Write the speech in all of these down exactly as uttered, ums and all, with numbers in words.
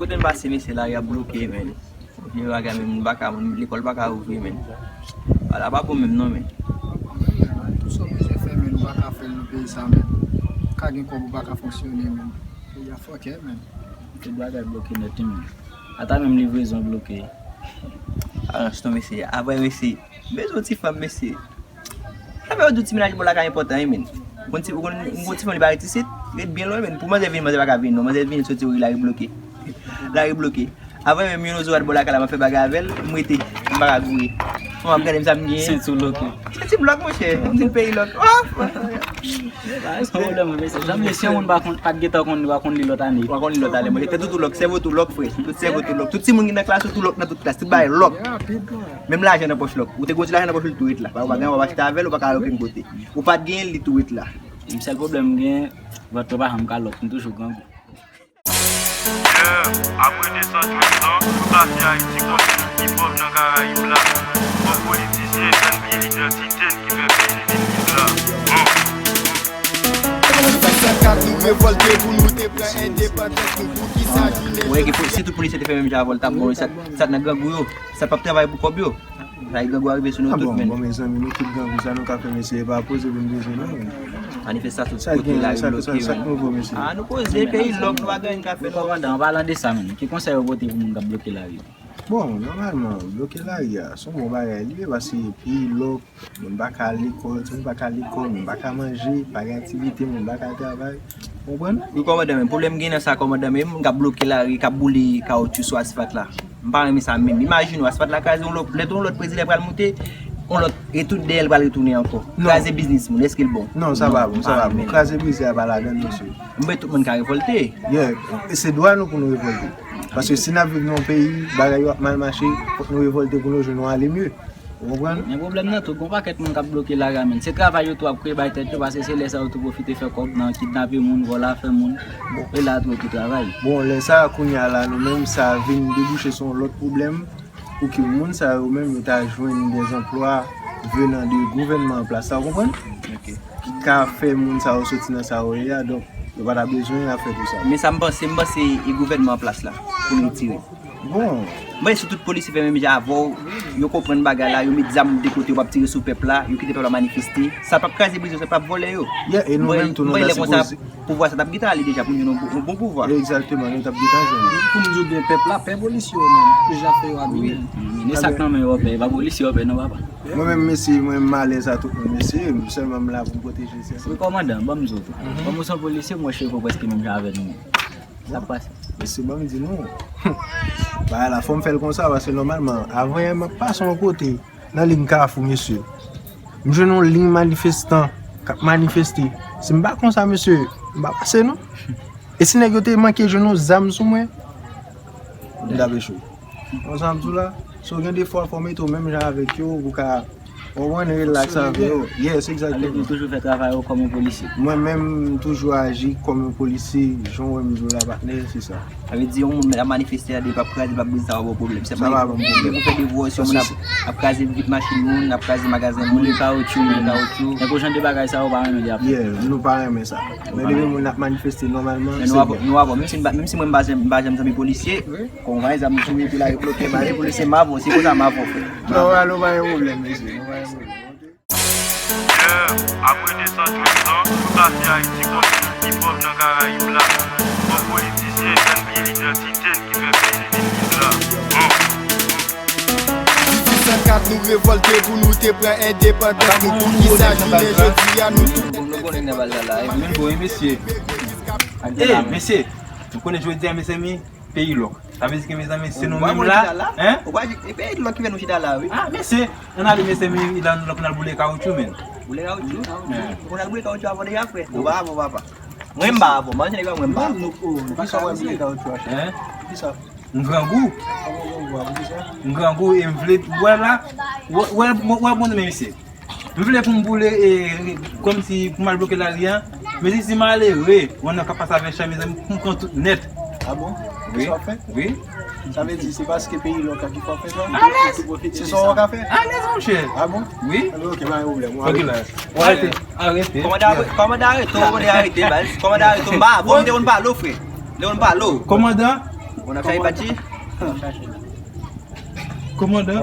Plen pase mesye, lari a bloke, men. Vye bagay, men, moun pa ka, moun lekòl pa ka ouvri, men. Ala pa bon menm non, men. Tout sa w bezwen fè, men, ou pa ka fè l nan peyi sa, men. Ou ka gen kòb, ou pa ka fonksyone, men. Peyi a fòkè, men. Tout bagay bloke nèt, men. Ata menm livrezon bloke. Aranj ton mesye. Apre mesye, bezwen ti fanm mesye. Sa fè yo di w ti mennaj bò lakay enpòtan wi, men. Bon ti, bon, bon ti fanm li pa ret isit, ret byen lwen, men. Pou manzè vini, manzè pa ka vini non. Manzè vini soti wi, lari bloke. Lari bloke. Avan menm Yono Zorat bò lakay la, m ap fè bagay avè l, m rete, m pa ka gouye. Fò m ap gade m sa m genyen. Senti w lòk wi. Senti m lòk, monchè. M di l peyi lòk. Oh! Ba, se pa pwoblèm, mesye. Janm mesye, yon moun pa konn, pa t gentan konn, pa konn li lòt ane. Pa konn li lòt ane, monchè. Tèt ou tou lòk, sèvo tou lòk, frè. Tout sèvo tou lòk. Tout timoun ki nan klas ou tou lòk, nan tout klas. Tout bagay lòk. Menm lajan nan pòch lòk. Ou te gon ti lajan nan pòch ou, li tou ret la. Pa, ou pa gen, w ap achte avè l, ou pa ka al okenn kote. Ou pa t genyen l, li tou ret la. M sèl pwoblèm m genyen, vant mwen pa janm ka lòk, m toujou grangou. Yeah, apre de san trèz an, tout Azi Ayiti konn vin pi pòv nan Karayib la. Fòk politisyen jwenn byen idantite n ki fè peyi n vin vit la. Bon. Sa k ap nou revòlte pou nou te pran endepandans nou, poukisa jounen jodi a? Si tout polisye te fè menm jan avè l, t ap bon, sa, sa nan grangou yo, sa p ap travay pou kòb yo. Sa e grangou a rive sou nou tout, men. Ah bon, bon, mezanmi, nou tout grangou, sa nou ka fè, mesye, e pa poze pou n poze non, men. Manifestasyon tout kote, lari bloke, men. Sa k nouvo, mesye? Ah, nou poze, peyi lòk, nou pa gen anyen n ka fè non. Kòmandan, an palan de sa menm, ki konsèy ou pote pou moun k ap bloke lari yo? Bon, nòmalman, bloke lari a, se yon bon bagay li ye, paske peyi lòk, moun pa ka al lekòl, timoun pa ka al lekòl, moun pa ka manje, pa gen aktivite, moun pa ka al travay. Konprann? Wi, kòmandan, men pwoblèm gen nan sa, kòmandan, men moun k ap bloke lari, k ap boule kawotchou sou asfalt la. M pa renmen sa menm. Imajine w, asfalt la kraze, yon lòt, lè yon lòt prezidan pral moute, yon lòt, e tout dèyè l pral retounen ankò. Non. Kraze biznis moun, èske l bon? Non, sa pa bon, sa pa bon. Kraze brize a pa ladan l, mesye. M wè tout moun ka revòlte. Yeah, e se dwa nou pou nou revòlte. Paske si n ap viv nan yon peyi, bagay yo ap mal mache, fòk nou revòlte pou nou jwenn yon ale mye. Ou konprann? Men pwoblèm nan tou, gon pakèt moun k ap bloke lari a, men. Se travay yo tou ap kreye bay tèt yo, paske se lè sa yo tou pwofite fè kòb nan kidnape moun, vòlè afè moun. Bon, e la tou yo tou travay. Bon, lè sa a, kounye a la, nou menm, sa vin debouche sou yon lòt pwoblèm, pou ke moun sa yo menm, yo ta jwenn de zanplwa venan de gouvènman an plas la, ou konprann? Ok. Ki ka fè moun sa yo soti nan sa yo ye a, donk, yo pa ta bezwen afè tou sa. Men sa m panse, m panse e gouvènman an plas la pou n retire. Bon. Mwen, si tout polisye fè menm jan avè w, yo konprann bagay la, yo met zam de kote, yo p ap tire sou pèp la, yo kite pèp la manifeste, sa p ap kraze brize, sa p ap vòlè yo. Yeah, e nou menm tou, nou ta sipoze. Pouvwa sa t ap gentan ale deja pou nou jwenn yon bon, yon bon pouvwa. Egzakteman, nou t ap gentan jwenn. Pou m di w byen, pèp la pè polisye yo menm, pou jan fè yo abime. Wi, wi, e sa k nan men yo pè, e pa polisye yo pè non, papa. Mwen menm, mesye, mwen m alèz a tout moun, mesye, m sèlman m la pou m pwoteje sèl. Wi, kòmandan, ban m di w tou. Kòm ou se yon polisye, m wè cheve w prèske menm jan avè nou menm. Sa k pase? Mesye, ban m di nou. Bagay la, fò m fè l konsa, paske nòmalman, avan yè, m ap pase yon kote, nan liy Kafou, mesye. M jwenn yon liy manifestan k ap manifeste. Si m pa konsa, mesye, m pa pase, non. E si nèg yo te manke jwenn yon zam sou mwen, m t ap echwe. Konsa m di w la, so gen de fwa, fò w mete w menm jan avèk yo, pou w ka Ou konprann, relaks avè yo. Yes, egzakteman. Sa vle di w toujou fè travay ou kòm yon polisye. Mwen menm, m toujou aji kòm yon polisye, jan w wè m di w la, patnè, se sa. Sa vle di, yon moun ap manifeste la, depi ap kraze, ap brize, sa pa ba w pwoblèm. Sa pa ba m pwoblèm. Pou fè devwa, si yon moun ap, ap kraze vit machin moun, ap kraze magazen moun, boule kawotchou, boule kawotchou. Nenpòt jan de bagay sa yo pa renmen li ap fè. Yeah, nou pa renmen sa. Men depi moun ap manifeste nòmalman, se byen. Nou avè w, menm si, menm si mwen m pa janm, m pa janm zanmi polisye, Konvay zam sou epi la yo bloke, ba, epi se mavon, se konsa mavon fè. Non, alo, pa gen pwoblèm, mesye, nou pa gen pwoblèm. Yeah, apre de san trèz an, tout Azi Ayiti konn vin pi pòv nan Karayib la. Fòk politisyen jwenn byen idantite n ki fè peyi n vin vit la. Hum. Dizuit san kat, nou revòlte pou nou te pran endepandans nou. Poukisa jounen jodi a nou tou. Nou konnen nan bal la la, eh. Menm bon, eh, mesye. Eh, mesye, nou konnen jodi a, mezanmi, peyi lòk. Sa vle di ke, mezanmi, se nou menm la, hein? Ou pa di, e peyi lòk ki fè nou chita la, wi. Ah, mesye, ann ale, mezanmi, la, lòk n al boule kawotchou, men. Boule kawotchou? Hein. Ou konn al boule kawotchou avan deja, frè? Ou pa avan, papa. Mwen m pa avan, mwen m pa avan. Mwen m pa avan boule kawotchou, a. Hein? Poukisa? M grangou. Kòman grangou a? Poukisa? M grangou e m vle, wè la, wè, wè, wè, wè, bon, men, mesye. M vle pou m boule, e, kòmsi pou m al bloke lari a. Men si, si m ale, wi, w ap ka pase avèk chay, mezanmi, pou m pran tout nèt. Ah bon? Wi. Se sa w ap fè? Wi. Sa vle di, se paske peyi lòk la ki fè w fè sa? Alèz! Se sa w ka fè? Alèz, monchè. Ah bon? Wi. Anben, ok, pa gen pwoblèm. Ok, la. W arete. Arete. Kòmandan, kòmandan arete w, kòmandan arete, baz. Kòmandan arete w, m pa, bon, m te konn pale w, frè. M te konn pale w. Kòmandan? Ou nan fèy pati? Kòmandan.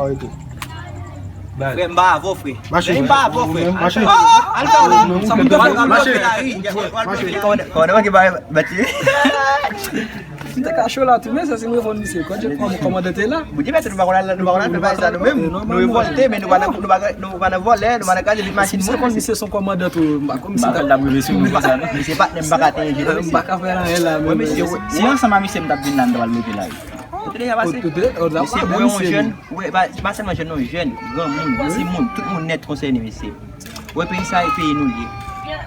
Frè, m pa avè w, frè. Mache. M pa avè w, frè. Mache. Oh, oh, al fè w. Al fè w la, wi. Kòmandan, kòmandan ki pa pati? M te ka cho la tou, men se si m reponn misye. Kòmandan te la. Bondye mèt nou pa konn al, nou pa konn al fè bagay sa nou menm. Nou revòlte, men nou pa nan, nou pa, nou pa nan vòlè, nou pa nan kraze vit machin moun. Misye se yon kòmandan tou, m pa konn si ta. Misye patnè m pa ka tenyen jete. M pa ka fè anyen la, men. Si ansanm a misye m t ap vin la, m t ap al bloke la. Ou te deja pase? Misye, ou wè yon jèn, ou wè, pa, se pa sèlman jèn non, jèn, granmoun, timoun, tout moun nèt konsène, mesye. Ou wè peyi sa, e peyi nou ye.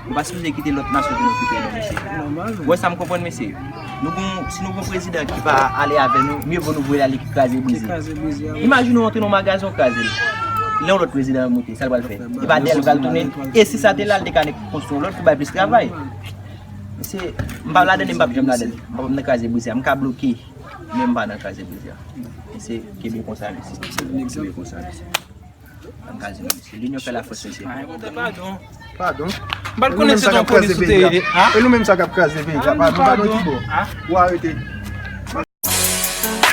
Nou pa sipoze kite lòt nasyon vin okipe nou, mesye. Ou wè sa m konprann, mesye? Nou gon, si nou gon prezidan ki pa ale avè nou, mye vo nou voye l ale ki kraze brize. Imajine w antre nan yon magazen, w kraze l. Lè yon lòt prezidan moute, sa l pral fè? E pa dèyè l pral tounen. E si sa te la, l te ka konstwi yon lòt pou bay plis travay. Mesye, m pa ladan, m p ap janm ladan. M p ap nan kraze brize a. M ka bloke, men m pa nan kraze brize a. Mesye, kenbe konsa, mesye. Kenbe konsa, mesye. Ann kraze nou, mesye. Linyon fè lafòs, mesye. Padon. Padon. M pa t konnen se t yon polis ou te ye. E nou menm sa k ap kraze peyi a. Padon, padon, Kibo. Ou arete.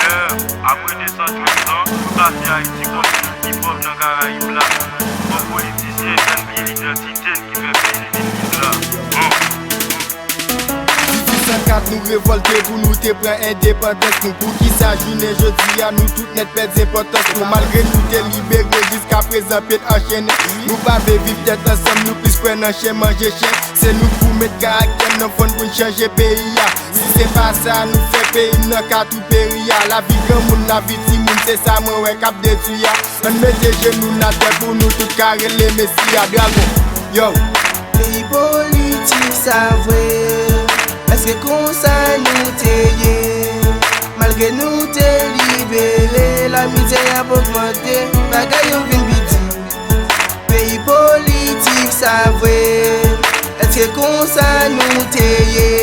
Yeah, apre de san trèz an, nou plase Ayiti kòm vil pi pòv nan Karayib la. Fòk politisyen jwenn pye lidantite n ki fè peyi n vin la. Bon. Dizuit san kat, nou revòlte pou nou te pran endepandans nou. Poukisa jounen jodi a nou tout nèt pèdi enpòtans nou? Malgre nou te libere, jiskaprezan pye n anchennen. Nou pa vle viv tèt ansanm, nou plis kwè nan chen manje chen. Se nou k pou met karaktè n nan fòn pou n chanje peyi a. Si se pa sa, nou fè peyi m nan ka tou peri a. Lavi granmoun, lavi timoun, se sa mwen wè k ap detwi a. Ann mete jenou n atè pou nou tout ka rele Mesi a. Dragon, yo. Peyi politik sa vre, èske konsa nou te ye? Malgre nou te libere, lamizè ap ogmante, bagay yo vin pi di. Peyi politik sa vre, èske konsa nou te ye?